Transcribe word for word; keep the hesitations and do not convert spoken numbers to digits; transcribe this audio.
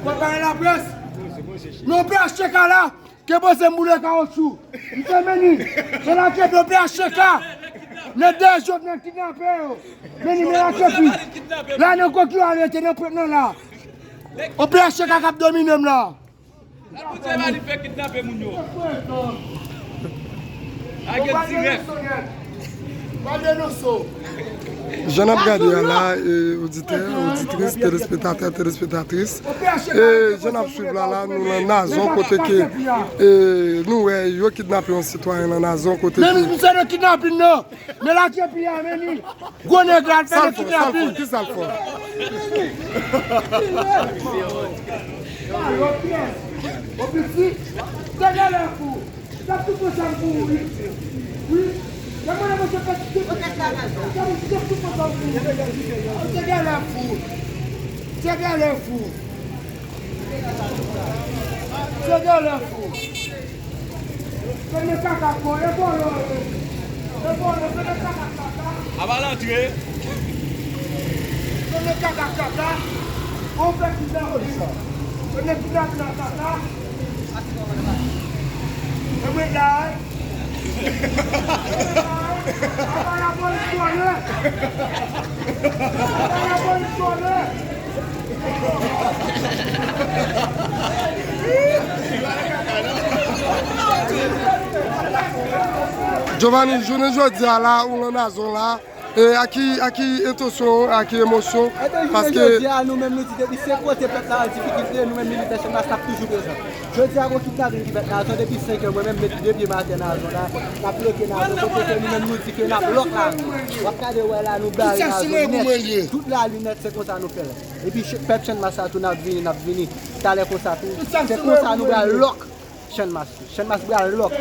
Konpare laprès. Men P H T K la, ke panse m boule kawotchou. M fè meni. Se la ke do P H T K. Nan dèyè Jovenel kidnape yo. Meni men la kepi. La nan koki yo arete nan pwent nan la. O P H T K k ap domine m la. Sa pou di Mali fè kidnape moun yo. Lage dirèk. Jan n ap gade a la, e, oditè, oditris, telespektatè, telespektatris, e, jan n ap swiv la, la, nou nan Nazon kote ke, e, nou wè yo kidnape yon sitwayen nan Nazon kote ke. Men misye nan kidnapin nan, men la kepi a, men li. Gwo nèg la, l fè de kidnapin. Ki sa l fè? Alò, pyès. Ô piti, te genlè fou. T ap tou pran zam pou ou, wi. Wi. Lè mwen la, mwen se pèdi tout. T ap tou pran zam pou ou. Te genlè fou. Te genlè fou. Te genlè fou. Fèmen kaka kò, e vòlò yo. E vòlò, fèmen kaka kaka. Aba l antre. Fèmen kaka kaka. Ou fè kidnapin. Fèmen kidnapin nan kaka. E mwen la, wi. Aba la polis vòlè. Aba la polis vòlè. Giovanni, jounen jodi a la, ou nan Nazon la, e a ki, a ki entansyon, a ki emosyon, paske jodi a, nou menm nou di depi se kote pèp la an difikilte, nou menm militè Channmas n ap toujou prezan. Jodi a, gon kidnapin ki fèt Nazon depi senk è, mwen menm met de pye m atè Nazon la, n ap bloke Nazon, kote ke nou menm nou di ke n ap lòk la. W ap gade wè la, nou bare Nazon nèt. Tout lari nèt, se konsa nou fè l. Epi ch-, pèp Channmas la tou, n ap vini, n ap vini. Talè konsa tou, se konsa nou pral lòk Channmas. Channmas pral lòk.